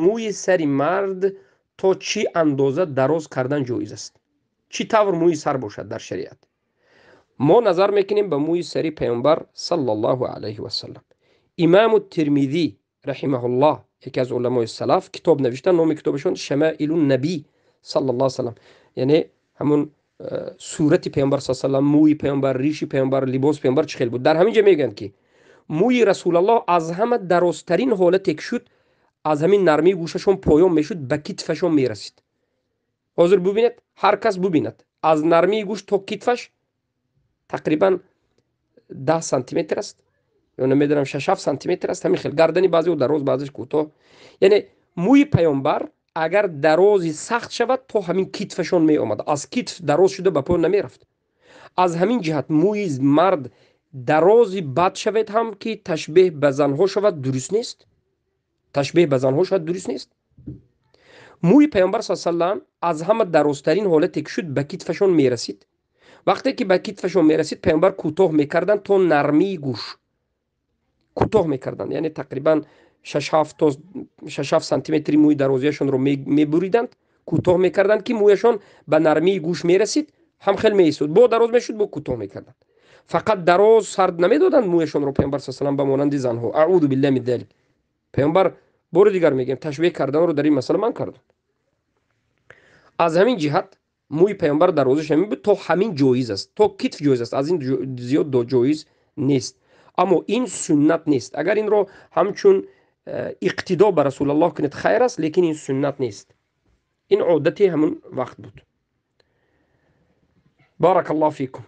Мӯи сари мард то чӣ андоза дароз кардан ҷоиз аст? Чӣ тавр мӯи сар бошад дар шариат? Мо назар мекунем ба мӯи сари паёмбар саллаллоҳу алайҳи васаллам. Имому Термизӣ раҳимаҳуллоҳ, яке аз уламои салаф, китоб навиштанд, номи китобашон Шамоилун Набӣ саллаллоҳу алайҳи васаллам, яъне ҳамун сурати паёмбар саллаллоҳу алайҳи васаллам, мӯи паёмбар, риши паёмбар, либоси паёмбар чӣ хел буд. Дар ҳамин ҷо мегӯянд, ки мӯи Расулаллоҳ аз ҳама дарозтарин ҳолате ки шуд, аз ҳамин нармии гӯшашон поён мешуд, ба китфашон мерасид. Ҳозир бубинед, ҳар кас бубинад, аз нармии гӯш то китфаш тақрибан 10 сантиметр аст ё намедонам, 6-7 сантиметр аст. Ҳамин хел гардани баъзео дароз, баъзеш кӯтоҳ. Яъне мӯи паёмбар агар дарози сахт шавад, то ҳамин китфашон меомад, аз китф дароз шуда ба поён намерафт. Аз ҳамин ҷиҳат мӯи мард дарози бад шавед ҳам, ки ташбеҳ ба занҳо шавад, дуруст нест. Ташбеҳ ба занҳо шавад, дуруст нест. Мӯи паёмбар саллаллоҳу алайҳи васаллам аз ҳама дарозтарин ҳолате ки шуд, ба китфашон мерасид. Вақте ки ба китфашон мерасид, паёмбар кӯтоҳ мекарданд то нармии гӯш кӯтоҳ мекарданд, яъне тақрибан 6-7 то 6-7 сантиметри мӯи дарозияшонро мебуриданд, кӯтоҳ мекарданд, ки мӯяшон ба нармии гӯш мерасид, ҳам хел меистод, бо дароз мешуд, бо кӯтоҳ мекарданд. Фақат дароз сард намедоданд мӯяшонро паёмбар саллаллоҳу алайҳи васаллам ба монанди занҳо. Аъузу биллаҳи мин залик. Паёмбар, бори дигар мегӯем, ташбеҳ карданро дар ин масъала ман кардам. Аз ҳамин ҷиҳат мӯи паёмбар дарозиш ҳамин буд, то ҳамин ҷоиз аст, то китф ҷоиз аст, аз ин зиёд ҷоиз нест. Аммо ин суннат нест. Агар инро ҳамчун иқтидо ба Расулаллоҳ кунед, хайр аст, лекин ин суннат нест. Ин одати ҳамун вақт буд. Баракаллоҳу фикум.